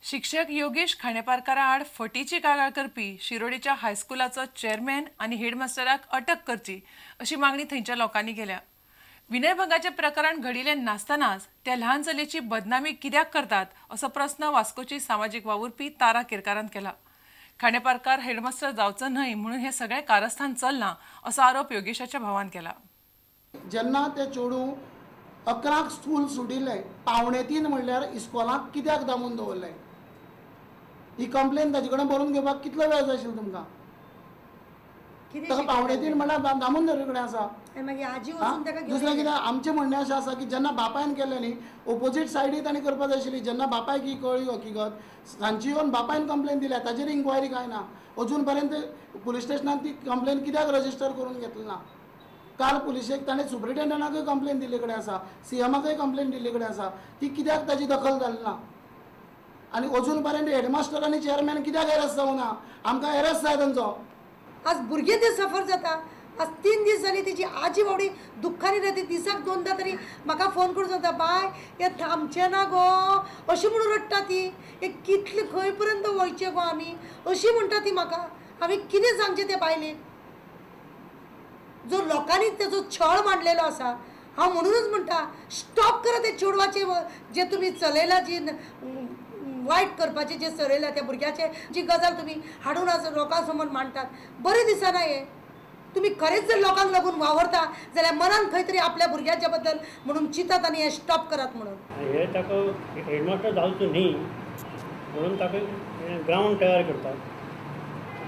शिक्षक योगेश खांडेपारकारा आड फटीची कागाळ करपी शिरोडेच्या हायस्कुलाचो चेअरमॅन आनी हेडमास्टराक अटक करची अशी मागणी थंयच्या लोकांनी केल्या. विनयभंगाचें प्रकरण घडिल्लें नासतनाच त्या ल्हान चलयेची बदनामी कित्याक करतात असो प्रस्न वास्कोची सामाजीक वावुरपी तारा केरकारान केला. खांडेपारकार हेडमास्टर जावचो न्हय म्हणून हें सगळें कारस्थान चल्लां असो आरोप योगेशाच्या भावान केला. जेन्ना ते चेडूं 11 स्कूल सुटिल्लें, 2:45 म्हणल्यार इस्कॉलाक कित्याक दामून दवरलें? ही कंप्लेन ताजे कडेन बरोवन घेवपाक कितलो वेळ जाय आशिल्लो तुमकां? ताका 2:45 म्हणल्यार दामून दवरिल्ले कडेन आसा. दुसरें कितें आमचें म्हणणें अशें आसा की जेन्ना बापायन केलें न्ही, ओपोजीट सायडीय ताणें करपाक जाय आशिल्ली. जेन्ना बापायक ही कळ्ळी हकीकत, सांजची येवन बापायन कंप्लेन दिल्या, ताजेर इन्क्वायरी कांय ना. अजून पर्यंत पुलीस स्टेशनान ती कंप्लेन कित्याक रजिस्टर करून घेतली ना? काल पुलिशेक ताणें सुप्रिटेंडंटाकूय कंप्लेन दिल्ले कडेन आसा, सीएमाकूय कंप्लेन दिल्ले कडेन आसा, ती कित्याक ताजी दखल जाली ना? आनी अजून पर्यंत हेडमास्टर आनी चेअरमॅन कित्याक एरेस्ट जावना? आमकां एरेस्ट जाय तांचो. आज भुरगें तें सफर जाता. आज 3 दीस जाली तिची आजी बावडी दुख्खानी रावता. दिसाक 2दा तरी म्हाका फोन करून सांगता, बाय हें थांबचें ना गो, अशी म्हणून रडटा ती. हें कितलें खंय पर्यंत वयचें गो आमी, अशी म्हणटा ती म्हाका. आमी कितें सांगचें ते बायलेक जो लोकांनी तेजो छळ मांडलेलो आसा? हांव म्हणूनच म्हणटा, स्टॉप करा ते चेडवाचें जे तुमी चलयलां, जी वायट करपाचें जें चलयलां त्या भुरग्याचें, जी गजाल तुमी हाडून आज लोकां समोर मांडटात, बरें दिसना हें. तुमी खरेंच जर लोकांक लागून वावरता जाल्यार मनान खंय तरी आपल्या भुरग्याच्या बद्दल म्हणून चिंतात आनी हें स्टॉप करात म्हणून. हे ताका हेडमास्टर जावचो न्ही म्हणून ताका ग्रावंड तयार करतात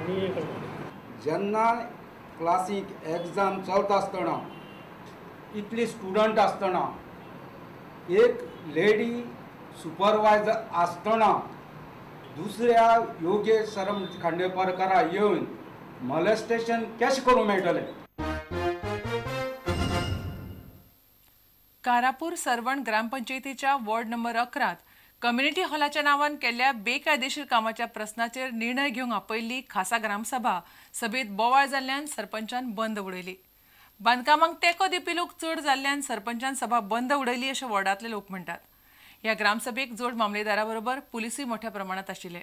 आनी हें करतात. जेन्ना क्लासीक एग्जाम चलता आसतना, इतली स्टुडंट आसतना, एक लेडी सुपरवायजर आसतना दुसऱ्या योगेश सरम खांडेपारकारा येवन मॉलेस्टेशन कशें करूंक मेळटलें? कारापूर सर्वण ग्रामपंचायतीच्या वॉर्ड नंबर 11 कम्युनिटी हॉलाच्या नावान केल्ल्या बेकायदेशीर कामाच्या प्रस्नाचेर निर्णय घेवंक आपयल्ली खासा ग्रामसभा सभेत बोवाळ जाल्ल्यान सरपंचान बंद उडयली. बांदकामांक तेंको दिवपी लोक चड जाल्ल्यान सरपंचान सभा बंद उडयली अशें वॉर्डांतले लोक म्हणटात. ह्या ग्रामसभेक जोड मामलेदारा बरोबर पुलिसूय मोठ्या प्रमाणात आशिल्ले.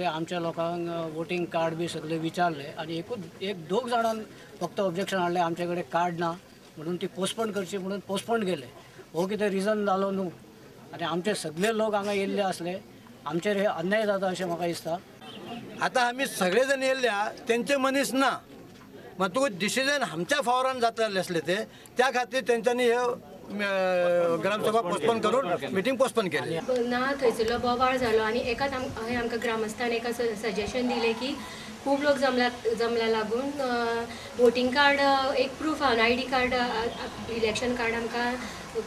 आमच्या लोकांक वोटींग कार्ड बी सगळे विचारले आनी एक दोग जाणांक फक्त ऑब्जेक्शन हाडलें, आमचे कडेन कार्ड ना म्हणून ती पोस्टपोन करची म्हणून पोस्टपोन केले. हो कितें रिजन जालो न्हू आनी आमचे सगळे लोक हांगा येयल्ले आसले, आमचेर हे अन्याय जाता अशें म्हाका दिसता. आतां आमी सगळे जण येयल्ल्या तेंचे मनीस ना, म्हणटकूच डिसिजन आमच्या फावरान जातलें आसलें ते, त्या खातीर तेंच्यांनी हे ग्रामसभा पोस्टपोन करून मिटींग पोस्टपोन केली ना. थंयसरलो बोवाळ जालो आनी एकाच आमकां ग्रामस्थान एका सजेशन दिलें की खूब लोक जमला लागून वोटींग कार्ड एक प्रूफ आहा, I D card, election card आमकां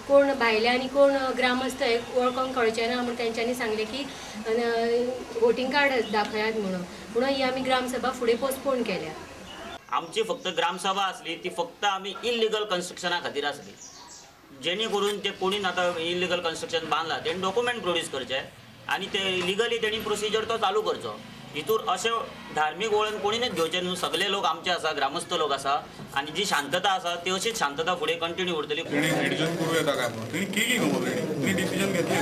कोण भायले आनी कोण ग्रामस्थ वळखोंक कळचें ना म्हूण तेंच्यांनी सांगलें की वोटींग कार्ड दाखयात म्हणून, म्हणून ही आमी ग्रामसभा फुडें पोस्टपोन केल्या. आमची फक्त ग्रामसभा आसली ती फक्त आमी इलिगल कन्स्ट्रक्शना खातीर आसली, जेणे करून ते कोणी आतां इलिगल कन्स्ट्रक्शन बांदला तेणी डॉक्युमेंट प्रोड्यूस करचे आनी ते लिगली तेणी प्रोसिजर तो चालू करचो. हितूर अशें धार्मीक वळण कोणीनच घेवचें न्हू. सगळे लोक आमचे आसा, ग्रामस्थ लोक आसा आनी जी शांतता आसा ती अशीच शांतता फुडें कंटिन्यू उरतली. तेणी एडजन करूं येता काय म्हणून तेणी केली न्हू ऑलरेडी, तेणी डिसिजन घेतली.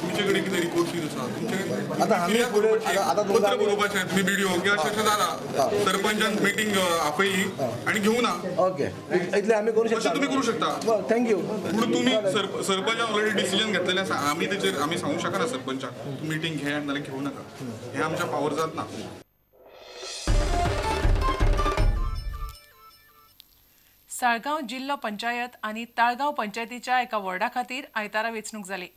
तुमचे कडेन कितें रिपोर्ट आसा? तुमचे कडेन पत्र बरोवपाचें तुमी बीडीओ की अशें अशें जालां, सरपंचान मिटींग आपयली आनी घेवना. ओके, इतलें आमी करूं शकता, तुमी करूं शकता. Thank you. पूण तुमी सरपंचान ऑलरेडी डिसिजन घेतलेलें आसा, आमी तेचेर आमी सांगूंक शकना सरपंचाक मिटींग घे नाल्यार घेवं नाका, हें आमच्या पावर जात ना. साळगांव जिल्लो पंचायत आनी ताळगांव पंचायतीच्या एका वॉर्डा खातीर आयतारा वेंचणूक जाली.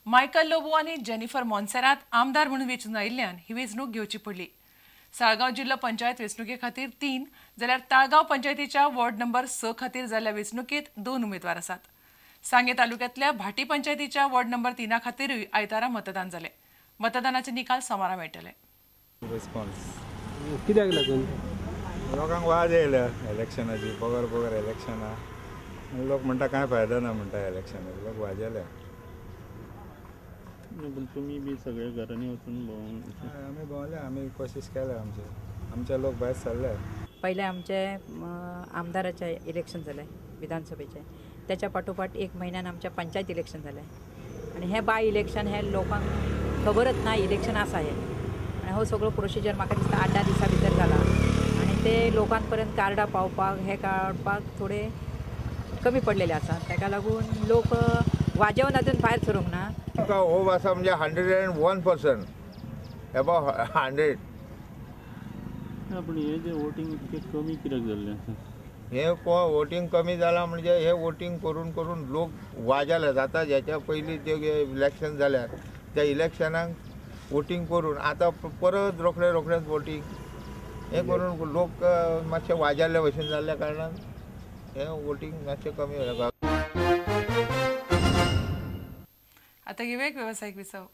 मायकल लोबो आनी जेनिफर मोन्सेरात आमदार म्हणून वेंचून आयिल्ल्यान ही वेंचणूक घेवची पडली. साळगांव जिल्लो पंचायत वेंचणुके खातीर 3 जाल्यार ताळगांव पंचायतीच्या वॉर्ड नंबर 6 खातीर जाल्ल्या वेंचणुकेत 2 उमेदवार आसात. सांगे तालुक्यांतल्या भाटी पंचायतीच्या वॉर्ड नंबर 3 खातीरूय आयतारा मतदान जालें. मतदानाचे निकाल सोमारा मेळटले. रिस्पॉन्स कित्याक लागून लोकांक वाज येयल्या इलेक्शनाची, बगर बगर इलेक्शनां, लोक म्हणटा कांय फायदो ना म्हणटा इलेक्शनाक, लोक वाजेल्या. पूण तुमी बी सगळे घरांनी वचून भोंवून? आमी भोंवले, आमी कोशिश केल्या, आमचे आमचे लोक भायर सरले. पयले आमचे आमदाराचे इलेक्शन जालें विधानसभेचे, त्याच्या पाठोपाठ एक म्हयन्यान आमच्या पंचायत इलेक्शन जालें आनी हें बाय इलेक्शन हें लोकांक खबरच ना इलेक्शन आसा हें. आनी हो सगळो प्रोसिजर म्हाका दिसता 8-10 दिसां भितर जाला आनी ते लोकां पर्यंत कार्डां पावपाक हे काडपाक थोडे कमी पडलेले आसा. ताका लागून लोक वाजेवन अजून भायर सरूंक ना. आमकां होप आसा म्हणजे 101% एबाव 100. पूण हे जे वोटींग इतकें कमी कित्याक जाल्लें आसा? हे वोटींग कमी जालां म्हणजे हे वोटींग करून करून लोक वाजेले. आतां हेच्या पयलीं जे इलेक्शन जाल्यार त्या इलेक्शनाक वोटींग करून आतां परत रोखडे रोखडेच वोटींग हें करून लोक मातशे वाजेल्ले भशेन जाल्ल्या कारणान हें वोटींग मातशें कमी जालां. आतां घेवया एक वेवसायीक विसव.